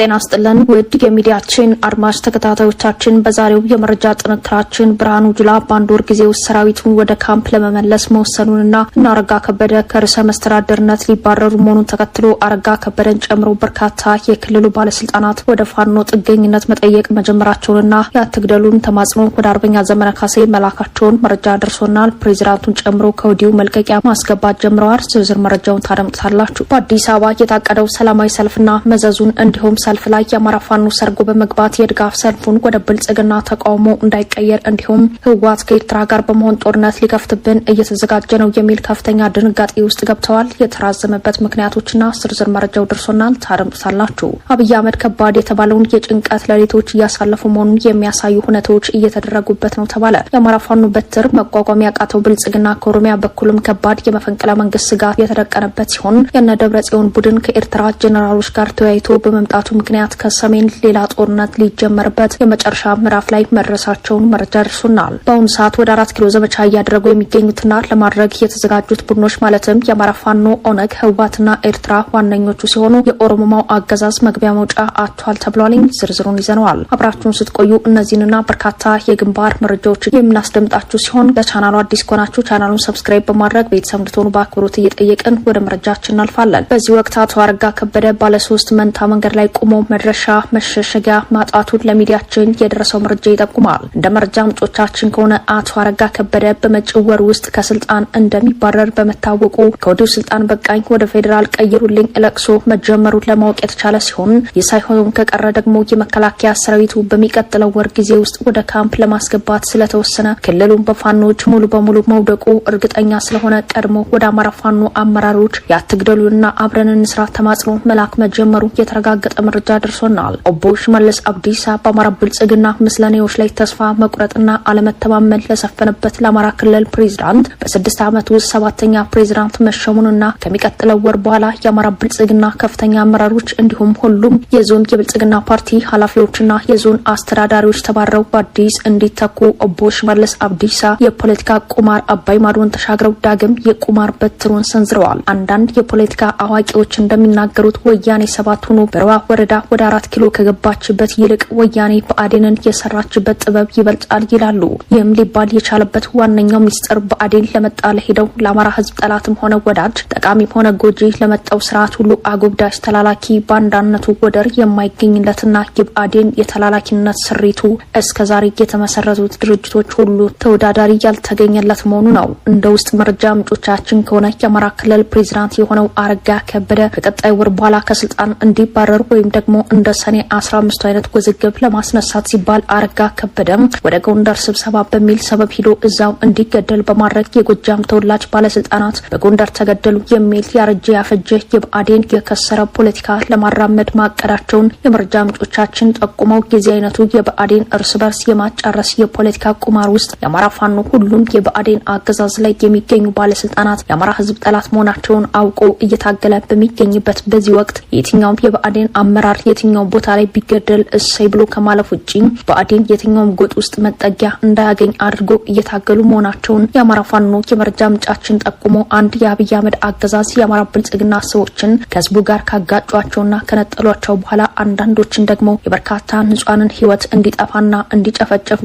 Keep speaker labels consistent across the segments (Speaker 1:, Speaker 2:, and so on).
Speaker 1: ጤና ይስጥልን ውድ የሚዲያችን አድማጭ ተከታታዮቻችን፣ በዛሬው የመረጃ ጥንቅራችን ብርሃኑ ጁላ በአንድ ወር ጊዜ ውስጥ ሰራዊቱን ወደ ካምፕ ለመመለስ መወሰኑንና እነ አረጋ ከበደ ከርዕሰ መስተዳድርነት ሊባረሩ መሆኑን ተከትሎ አረጋ ከበደን ጨምሮ በርካታ የክልሉ ባለስልጣናት ወደ ፋኖ ጥገኝነት መጠየቅ መጀመራቸውንና የአትግደሉን ተማጽኖ ወደ አርበኛ ዘመነ ካሴ መላካቸውን መረጃ ደርሶናል። ፕሬዚዳንቱን ጨምሮ ከወዲሁ መልቀቂያ ማስገባት ጀምረዋል። ዝርዝር መረጃውን ታደምጡታላችሁ። በአዲስ አበባ የታቀደው ሰላማዊ ሰልፍና መዘዙን እንዲሁም ሰልፍ ላይ የአማራ ፋኖ ሰርጎ በመግባት የድጋፍ ሰልፉን ወደ ብልጽግና ተቃውሞ እንዳይቀየር እንዲሁም ህወሓት ከኤርትራ ጋር በመሆን ጦርነት ሊከፍትብን እየተዘጋጀ ነው የሚል ከፍተኛ ድንጋጤ ውስጥ ገብተዋል። የተራዘመበት ምክንያቶችና ዝርዝር መረጃው ደርሶናል፣ ታደምጡታላችሁ። አብይ አህመድ ከባድ የተባለውን የጭንቀት ሌሊቶች እያሳለፉ መሆኑን የሚያሳዩ ሁነቶች እየተደረጉበት ነው ተባለ። የአማራ ፋኖ በትር መቋቋም ያቃተው ብልጽግና ከኦሮሚያ በኩልም ከባድ የመፈንቅለ መንግስት ስጋት የተደቀነበት ሲሆን የነ ደብረ ጽዮን ቡድን ከኤርትራ ጀኔራሎች ጋር ተወያይቶ በመምጣቱ ምክንያት ከሰሜን ሌላ ጦርነት ሊጀመርበት የመጨረሻ ምዕራፍ ላይ መድረሳቸውን መረጃ ደርሶናል። በአሁኑ ሰዓት ወደ 4 ኪሎ ዘመቻ እያደረጉ የሚገኙትና ለማድረግ የተዘጋጁት ቡድኖች ማለትም የአማራ ፋኖ፣ ኦነግ፣ ህወሓትና ኤርትራ ዋነኞቹ ሲሆኑ የኦሮሞማው አገዛዝ መግቢያ መውጫ አጥቷል ተብሏል። ዝርዝሩን ይዘነዋል። አብራችሁን ስትቆዩ እነዚህንና በርካታ የግንባር መረጃዎች የምናስደምጣችሁ ሲሆን ለቻናሉ አዲስ ከሆናችሁ ቻናሉን subscribe በማድረግ ቤተሰብ እንድትሆኑ በአክብሮት እየጠየቅን ወደ መረጃችን እናልፋለን። በዚህ ወቅት አቶ አረጋ ከበደ ባለሶስት መንታ መንገድ ላይ ቆሞ መድረሻ መሸሸጊያ ማጣቱን ለሚዲያችን የደረሰው መረጃ ይጠቁማል። እንደ መረጃ ምንጮቻችን ከሆነ አቶ አረጋ ከበደ በመጪው ወር ውስጥ ከስልጣን እንደሚባረር በመታወቁ ከወዲሁ ስልጣን በቃኝ ወደ ፌዴራል ቀይሩልኝ ለቅሶ መጀመሩን ለማወቅ የተቻለ ሲሆን ይህ ሳይሆን ከቀረ ደግሞ የመከላከያ ሰራዊቱ በሚቀጥለው ወር ጊዜ ውስጥ ወደ ካምፕ ለማስገባት ስለተወሰነ ክልሉን በፋኖች ሙሉ በሙሉ መውደቁ እርግጠኛ ስለሆነ ቀድሞ ወደ አማራ ፋኖ አመራሮች ያትግደሉና አብረን እንስራ ተማጽኖ መላክ መጀመሩ የተረጋገጠ መረጃ ደርሶናል። ኦቦ ሽመልስ አብዲሳ በአማራ ብልጽግና ምስለኔዎች ላይ ተስፋ መቁረጥና አለመተማመን ለሰፈነበት ለአማራ ክልል ፕሬዚዳንት በ6 ዓመት ውስጥ 7ኛ ፕሬዚዳንት መሾሙንና ከሚቀጥለው ወር በኋላ የአማራ ብልጽግና ከፍተኛ አመራሮች እንዲሁም ሁሉም የዞን የብልጽግና ፓርቲ ኃላፊዎችና የዞን አስተዳዳሪዎች ተባረው በአዲስ እንዲተኩ ኦቦ ሽመልስ አብዲሳ የፖለቲካ ቁማር አባይ ማዶን ተሻግረው ዳግም የቁማር በትሩን ሰንዝረዋል። አንዳንድ የፖለቲካ አዋቂዎች እንደሚናገሩት ወያኔ 7 ሆኖ በረዋ ወረዳ ወደ 4 ኪሎ ከገባችበት ይልቅ ወያኔ ብአዴንን የሰራችበት ጥበብ ይበልጣል ይላሉ። ይህም ሊባል የቻለበት ዋነኛው ሚስጥር ብአዴን ለመጣ ለሄደው ለአማራ ሕዝብ ጠላትም ሆነ ወዳጅ፣ ጠቃሚም ሆነ ጎጂ ለመጣው ስርዓት ሁሉ አጎብዳጅ ተላላኪ ባንዳነቱ ወደር የማይገኝለትና የብአዴን የተላላኪነት ስሪቱ እስከዛሬ የተመሰረቱት ድርጅቶች ሁሉ ተወዳዳሪ ያልተገኘለት መሆኑ ነው። እንደ ውስጥ መረጃ ምንጮቻችን ከሆነ የአማራ ክልል ፕሬዚዳንት የሆነው አረጋ ከበደ ከቀጣይ ወር በኋላ ከስልጣን እንዲባረር ወይም ደግሞ እንደ ሰኔ 15 አይነት ውዝግብ ለማስነሳት ሲባል አረጋ ከበደ ወደ ጎንደር ስብሰባ በሚል ሰበብ ሂዶ እዛው እንዲገደል በማድረግ የጎጃም ተወላጅ ባለስልጣናት በጎንደር ተገደሉ የሚል ያረጀ ያፈጀ የብአዴን የከሰረ ፖለቲካ ለማራመድ ማቀዳቸውን የመረጃ ምንጮቻችን ጠቁመው የዚህ አይነቱ የብአዴን እርስ በርስ የማጫረስ የፖለቲካ ቁማር ውስጥ የአማራ ፋኖ ሁሉም የብአዴን አገዛዝ ላይ የሚገኙ ባለስልጣናት የአማራ ሕዝብ ጠላት መሆናቸውን አውቆ እየታገለ በሚገኝበት በዚህ ወቅት የትኛውም የብአዴን አመራር የትኛውም ቦታ ላይ ቢገደል እሰይ ብሎ ከማለፍ ውጪ ብአዴን የትኛውም ጎጥ ውስጥ መጠጊያ እንዳያገኝ አድርጎ እየታገሉ መሆናቸውን የአማራ ፋኖ የመረጃ ምንጫችን ጠቁሞ አንድ የአብይ አህመድ አገዛዝ የአማራ ብልጽግና ሰዎችን ከህዝቡ ጋር ካጋጯቸውና ከነጠሏቸው በኋላ አንዳንዶችን ደግሞ የበርካታ ንጹሃንን ህይወት እንዲጠፋና እንዲጨፈጨፉ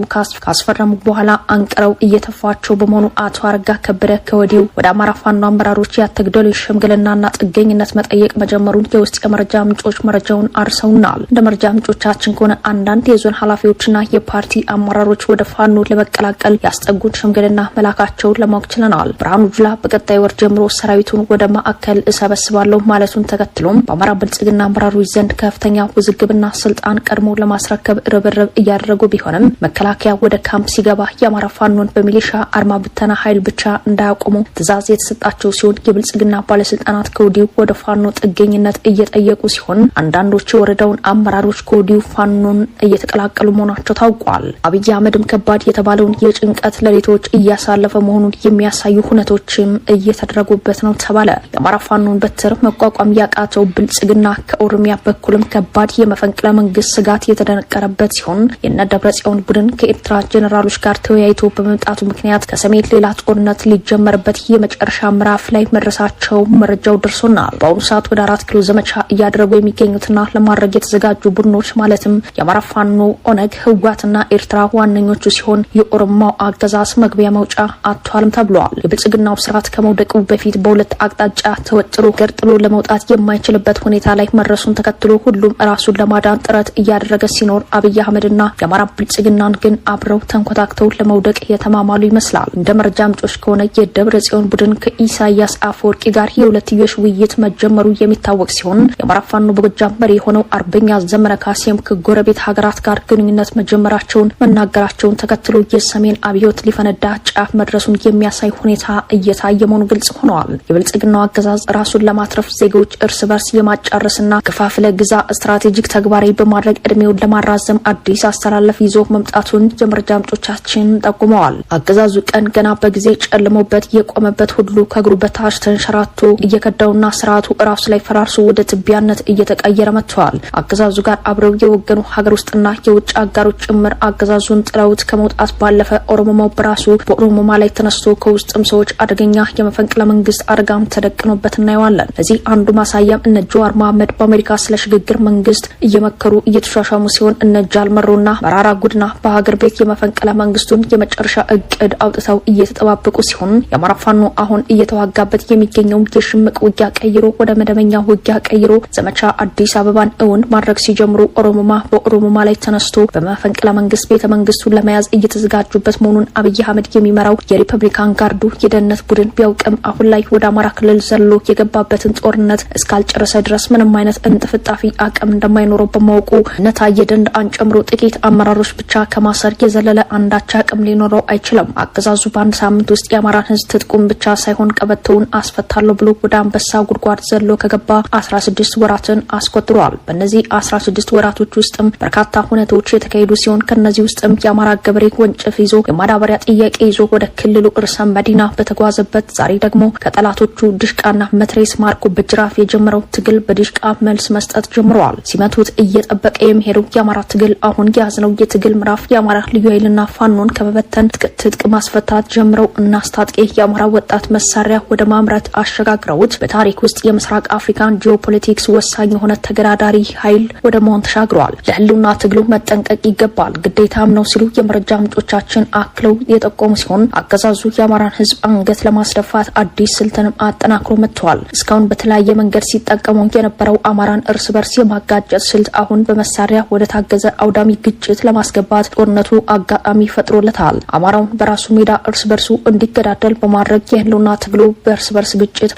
Speaker 1: ካስፈረሙ በኋላ አንቅረው እየተፏቸው በመሆኑ አቶ አረጋ ከበደ ከወዲሁ ወደ አማራ ፋኖ አመራሮች ያትግደሉ ሽምግልናና ጥገኝነት መጠየቅ መጀመሩን የውስጥ የመረጃ ምንጮች መረጃውን አርሰውናል። እንደ መረጃ ምንጮቻችን ከሆነ አንዳንድ የዞን ኃላፊዎችና የፓርቲ አመራሮች ወደ ፋኖ ለመቀላቀል ያስጠጉን ሽምግልና መላካቸውን ለማወቅ ችለናል። ብርሃኑ ጁላ በቀጣይ ወር ጀምሮ ሰራዊቱን ወደ ማዕከል እሰበስባለሁ ማለቱን ተከትሎም በአማራ ብልጽግና አመራሮች ዘንድ ከፍተኛ ውዝግብና ስልጣን ቀድሞ ለማስረከብ ርብርብ እያደረጉ ቢሆንም መከላከያ ወደ ካምፕ ሲገባ የአማራ ፋኖን በሚሊሻ አርማ ብተና ኃይል ብቻ እንዳያቆሙ ትዕዛዝ የተሰጣቸው ሲሆን የብልጽግና ባለስልጣናት ከወዲሁ ወደ ፋኖ ጥገኝነት እየጠየቁ ሲሆን አንዳንዶቹ የወረዳውን አመራሮች ከወዲሁ ፋኖን እየተቀላቀሉ መሆናቸው ታውቋል። አብይ አህመድም ከባድ የተባለውን የጭንቀት ሌሊቶች እያሳለፈ መሆኑን የሚያሳዩ ሁነቶችም እየተደረጉበት ነው ተባለ። የአማራ ፋኖን በትር መቋቋም ያቃተው ብልጽግና ከኦሮሚያ በኩልም ከባድ የመፈንቅለ መንግስት ስጋት የተደነቀረበት ሲሆን የነ ደብረ ጽዮን ቡድን ከኤርትራ ጀኔራሎች ጋር ተወያይቶ በመምጣቱ ምክንያት ከሰሜን ሌላ ጦርነት ሊጀመርበት የመጨረሻ ምዕራፍ ላይ መድረሳቸው መረጃው ደርሶናል። በአሁኑ ሰዓት ወደ 4 ኪሎ ዘመቻ እያደረጉ የሚገኙትና ለማድረግ የተዘጋጁ ቡድኖች ማለትም የአማራ ፋኖ፣ ኦነግ፣ ህወሓትና ኤርትራ ዋነኞቹ ሲሆን የኦሮሞው አገዛዝ መግቢያ መውጫ አጥቷልም ተብሏል። የብልጽግናው ስርዓት ከመውደቁ በፊት በሁለት አቅጣጫ ተወጥሮ ገርጥሎ ለመውጣት የማይችልበት ሁኔታ ላይ መድረሱን ተከትሎ ሁሉም ራሱን ለማዳን ጥረት እያደረገ ሲኖር አብይ አህመድና የአማራ ብልጽግናን ግን አብረው ተንኮታክተው ለመውደቅ የተማማሉ ይመስላል። እንደ መረጃ ምንጮች ከሆነ የደብረ ጽዮን ቡድን ከኢሳያስ አፈወርቂ ጋር የሁለትዮሽ ውይይት መጀመሩ የሚታወቅ ሲሆን የአማራ ፋኖ በጎጃም መሪ የሆነው አርበኛ ዘመነ ካሴም ከጎረቤት ሀገራት ጋር ግንኙነት መጀመራቸውን መናገራቸውን ተከትሎ የሰሜን አብዮት ሊፈነዳ ጫፍ መድረሱን የሚያሳይ ሁኔታ እየታየ መሆኑ ግልጽ ሆነዋል። የብልጽግናው አገዛዝ ራሱን ለማትረፍ ዜጎች እርስ በርስ የማጫረስና ከፋፍለ ግዛ ስትራቴጂክ ተግባራዊ በማድረግ እድሜውን ለማራዘም አዲስ አስተላለፍ ይዞ መምጣቱን የመረጃ ምንጮቻችን ጠቁመዋል። አገዛዙ ቀን ገና በጊዜ ጨልሞበት የቆመበት ሁሉ ከእግሩ በታች ተንሸራቶ እየከዳውና ስርዓቱ ራሱ ላይ ፈራርሶ ወደ ትቢያነት እየተቀየረ መጥተዋል። አገዛዙ ጋር አብረው የወገኑ ሀገር ውስጥና የውጭ አጋሮች ጭምር አገዛዙን ጥለውት ከመውጣት ባለፈ ኦሮሞማው በራሱ በኦሮሞማ ላይ ተነስቶ ከውስጥም ሰዎች አደገኛ የመፈንቅለ መንግስት አደጋም ተደቅኖበት እናየዋለን። ለዚህ አንዱ ማሳያም እነ ጀዋር መሐመድ በአሜሪካ ስለ ሽግግር መንግስት እየመከሩ እየተሿሿሙ ሲሆን እነ ጃልመሮና መራራ ጉድና በሀገር ቤት የመፈንቅለ መንግስቱን የመጨረሻ እቅድ አውጥተው እየተጠባበቁ ሲሆን የአማራ ፋኖ አሁን እየተዋጋበት የሚገኘው የሽምቅ ውጊያ ቀይሮ ወደ መደበኛ ውጊያ ቀይሮ ዘመቻ አዲስ አበባን እውን ማድረግ ሲጀምሩ ኦሮሞማ በኦሮሞማ ላይ ተነስቶ በመፈንቅለ መንግስት ቤተ መንግስቱን ለመያዝ እየተዘጋጁበት መሆኑን አብይ አህመድ የሚመራው የሪፐብሊካን ጋርዱ የደህንነት ቡድን ቢያውቅም አሁን ላይ ወደ አማራ ክልል ዘሎ የገባበትን ጦርነት እስካልጨረሰ ድረስ ምንም አይነት እንጥፍጣፊ አቅም እንደማይኖረው በማወቁ እነ ታየ ደንደአን ጨምሮ ጥቂት አመራሮች ብቻ ከማሰር የዘለለ አንዳች አቅም ሊኖረው አይችልም። አገዛዙ በአንድ ሳምንት ውስጥ የአማራን ህዝብ ትጥቁን ብቻ ሳይሆን ቀበቶውን አስፈታለሁ ብሎ ወደ አንበሳ ጉድጓድ ዘሎ ከገባ 16 ወራትን አስቆጥሯል። በእነዚህ 16 ወራቶች ውስጥም በርካታ ሁነቶች የተካሄዱ ሲሆን ከነዚህ ውስጥም የአማራ ገበሬ ወንጭፍ ይዞ የማዳበሪያ ጥያቄ ይዞ ወደ ክልሉ ርዕሰ መዲና በተጓዘበት ዛሬ ደግሞ ከጠላቶቹ ድሽቃና መትሬስ ማርኮ በጅራፍ የጀመረው ትግል በድሽቃ መልስ መስጠት ጀምረዋል። ሲመቱት እየጠበቀ የሚሄደው የአማራ ትግል አሁን የያዝነው የትግል ምዕራፍ የአማራ ልዩ ኃይልና ፋኖን ከመበተን ትጥቅ ማስፈታት ጀምረው እናስታጥቄ የአማራ ወጣት መሳሪያ ወደ ማምረት አሸጋግረውት በታሪክ ውስጥ የምስራቅ አፍሪካን ጂኦፖለቲክስ ወሳኝ የሆነ ተገዳዳሪ ኃይል ወደ መሆን ተሻግረዋል። ለህልውና ትግሉ መጠንቀቅ ይገባል ግዴታም ነው ሲሉ የመረጃ ምንጮቻችን አክለው የጠቆሙ ሲሆን አገዛዙ የአማራን ህዝብ አንገት ለማስደፋት አዲስ ስልትንም አጠናክሮ መጥተዋል። እስካሁን በተለያየ መንገድ ሲጠቀሙ የነበረው አማራን እርስ በርስ የማጋጨት ስልት አሁን በመሳሪያ ወደ ታገዘ አውዳሚ ግጭት ለማስገባት ጦርነቱ አጋጣሚ ፈጥሮለታል። አማራውን በራሱ ሜዳ እርስ በርሱ እንዲገዳደል በማድረግ የህልውና ትግሉ በእርስ በርስ ግጭት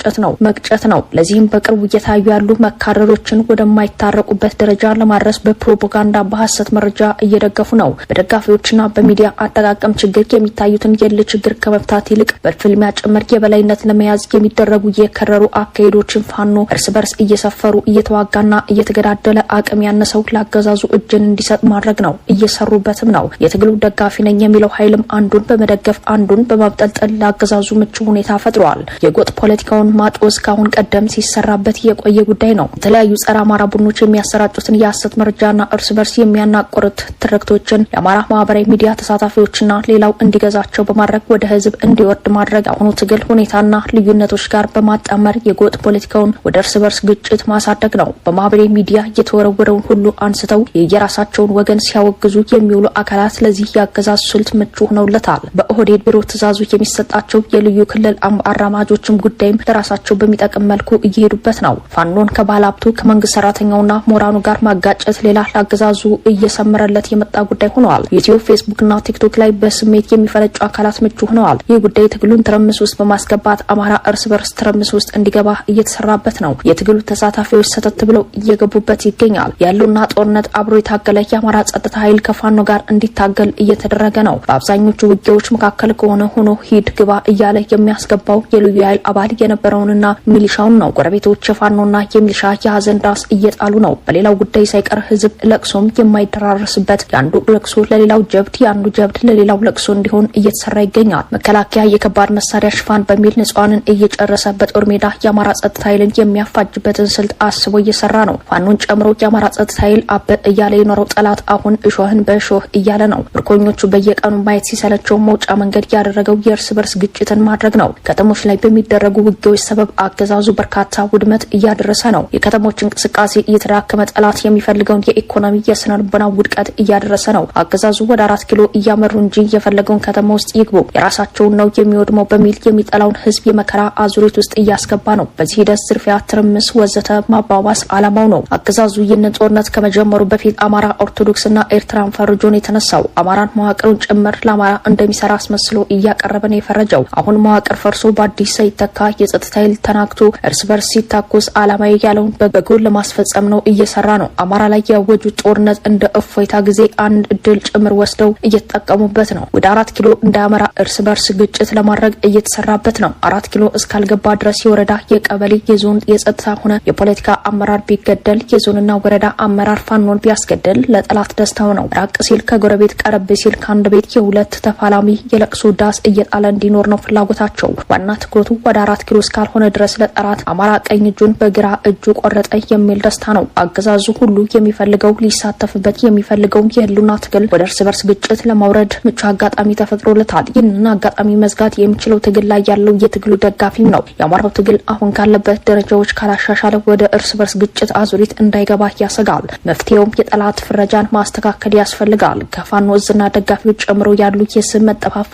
Speaker 1: መግጨት ነው። ለዚህም በቅርቡ እየታዩ ያሉ መካረሮችን ወደማይታረቁበት ደረጃ ለማድረስ በፕሮፓጋንዳ በሐሰት መረጃ እየደገፉ ነው። በደጋፊዎችና በሚዲያ አጠቃቀም ችግር የሚታዩትን የል ችግር ከመፍታት ይልቅ በፍልሚያ ጭምር የበላይነት ለመያዝ የሚደረጉ የከረሩ አካሄዶችን ፋኖ እርስ በርስ እየሰፈሩ እየተዋጋና እየተገዳደለ አቅም ያነሰው ለአገዛዙ እጅን እንዲሰጥ ማድረግ ነው። እየሰሩበትም ነው። የትግሉ ደጋፊ ነኝ የሚለው ኃይልም አንዱን በመደገፍ አንዱን በማብጠልጠል ለአገዛዙ ምቹ ሁኔታ ፈጥሯል። የጎጥ ፖለቲካውን ማጦዝ ካሁን ቀደም ሲሰራበት የቆየ ጉዳይ ነው። የተለያዩ ጸረ አማራ ቡድኖች የሚያሰራጩትን የሐሰት መረጃና እርስ በርስ የሚያናቆሩት ትርክቶችን የአማራ ማህበራዊ ሚዲያ ተሳታፊዎችና ሌላው እንዲገዛቸው በማድረግ ወደ ህዝብ እንዲወርድ ማድረግ አሁኑ ትግል ሁኔታና ልዩነቶች ጋር በማጣመር የጎጥ ፖለቲካውን ወደ እርስ በርስ ግጭት ማሳደግ ነው። በማህበራዊ ሚዲያ የተወረወረውን ሁሉ አንስተው የየራሳቸውን ወገን ሲያወግዙ የሚውሉ አካላት ለዚህ ያገዛዝ ስልት ምቹ ሆነውለታል። በኦህዴድ ቢሮ ትዕዛዙ የሚሰጣቸው የልዩ ክልል አራማጆችም ጉዳይም ለራሳቸው በሚጠቅም መልኩ እየሄዱበት ነው። ፋኖን ከባለሀብቱ ከመንግስት ሰራተኛውና ሞራኑ ጋር ማጋጨት ሌላ ለአገዛዙ እየሰመረለት የመጣ ጉዳይ ሆነዋል። ዩቲዩብ፣ ፌስቡክና ቲክቶክ ላይ በስሜት የሚፈለጩ አካላት ምቹ ሆነዋል። ይህ ጉዳይ ትግሉን ትርምስ ውስጥ በማስገባት አማራ እርስ በርስ ትርምስ ውስጥ እንዲገባ እየተሰራበት ነው። የትግሉ ተሳታፊዎች ሰተት ብለው እየገቡበት ይገኛል። ያሉና ጦርነት አብሮ የታገለ የአማራ ጸጥታ ኃይል ከፋኖ ጋር እንዲታገል እየተደረገ ነው። በአብዛኞቹ ውጊያዎች መካከል ከሆነ ሆኖ ሂድ ግባ እያለ የሚያስገባው የልዩ ኃይል አባል የነበረውንና ሚሊሻውን ነው። ጎረቤቶች የፋኖና የሚሊሻ የሀዘን ዳስ እየጣሉ ነው። በሌላው ጉዳይ ሳይቀር ህዝብ ለቅሶም የማይደራረስበት የአንዱ ለቅሶ ለሌላው ጀብድ፣ የአንዱ ጀብድ ለሌላው ለቅሶ እንዲሆን እየተሰራ ይገኛል። መከላከያ የከባድ መሳሪያ ሽፋን በሚል ንጹሃንን እየጨረሰ በጦር ሜዳ የአማራ ጸጥታ ኃይልን የሚያፋጅበትን ስልት አስቦ እየሰራ ነው። ፋኖን ጨምሮ የአማራ ጸጥታ ኃይል አበ እያለ የኖረው ጠላት አሁን እሾህን በእሾህ እያለ ነው። ምርኮኞቹ በየቀኑ ማየት ሲሰለቸው መውጫ መንገድ ያደረገው የእርስ በርስ ግጭትን ማድረግ ነው። ከተሞች ላይ በሚደረጉ ውጊያዎች ሰበብ አገዛዙ በርካታ ውድመት እያደረሰ ነው። የከተሞች እንቅስቃሴ እንቅስቃሴ እየተዳከመ ጠላት የሚፈልገውን የኢኮኖሚ የስነ ልቦና ውድቀት እያደረሰ ነው። አገዛዙ ወደ 4 ኪሎ እያመሩ እንጂ የፈለገውን ከተማ ውስጥ ይግቡ፣ የራሳቸውን ነው የሚወድመው በሚል የሚጠላውን ህዝብ የመከራ አዙሪት ውስጥ እያስገባ ነው። በዚህ ሂደት ዝርፊያ፣ ትርምስ፣ ወዘተ ማባባስ አላማው ነው። አገዛዙ ይህንን ጦርነት ከመጀመሩ በፊት አማራ፣ ኦርቶዶክስና ኤርትራን ፈርጆ ነው የተነሳው። አማራን መዋቅሩን ጭምር ለአማራ እንደሚሰራ አስመስሎ እያቀረበ ነው የፈረጀው። አሁን መዋቅር ፈርሶ በአዲስ ሳይተካ የጸጥታ ኃይል ተናግቶ እርስ በርስ ሲታኮስ አላማዊ ያለውን በጎን ለማስፈጸም ነው እየሰራ ነው። አማራ ላይ ያወጁት ጦርነት እንደ እፎይታ ጊዜ አንድ እድል ጭምር ወስደው እየተጠቀሙበት ነው። ወደ 4 ኪሎ እንዳያመራ እርስ በርስ ግጭት ለማድረግ እየተሰራበት ነው። 4 ኪሎ እስካልገባ ድረስ የወረዳ፣ የቀበሌ፣ የዞን የጸጥታ ሆነ የፖለቲካ አመራር ቢገደል፣ የዞንና ወረዳ አመራር ፋኖን ቢያስገድል ለጠላት ደስታው ነው። ራቅ ሲል ከጎረቤት፣ ቀረብ ሲል ከአንድ ቤት የሁለት ተፋላሚ የለቅሶ ዳስ እየጣለ እንዲኖር ነው ፍላጎታቸው። ዋና ትኩረቱ ወደ 4 ኪሎ እስካልሆነ ድረስ ለጠላት አማራ ቀኝ እጁን በግራ እጁ ቆረጠ የሚል ደስታ ነው። አገዛዙ ሁሉ የሚፈልገው፣ ሊሳተፍበት የሚፈልገው የህልውና ትግል ወደ እርስ በርስ ግጭት ለማውረድ ምቹ አጋጣሚ ተፈጥሮለታል። ይህንን አጋጣሚ መዝጋት የሚችለው ትግል ላይ ያለው የትግሉ ደጋፊም ነው። የአማራው ትግል አሁን ካለበት ደረጃዎች ካላሻሻለ ወደ እርስ በርስ ግጭት አዙሪት እንዳይገባ ያሰጋል። መፍትሄውም የጠላት ፍረጃን ማስተካከል ያስፈልጋል። ከፋኖ እዝና ደጋፊዎች ጨምሮ ያሉ የስም መጠፋፋ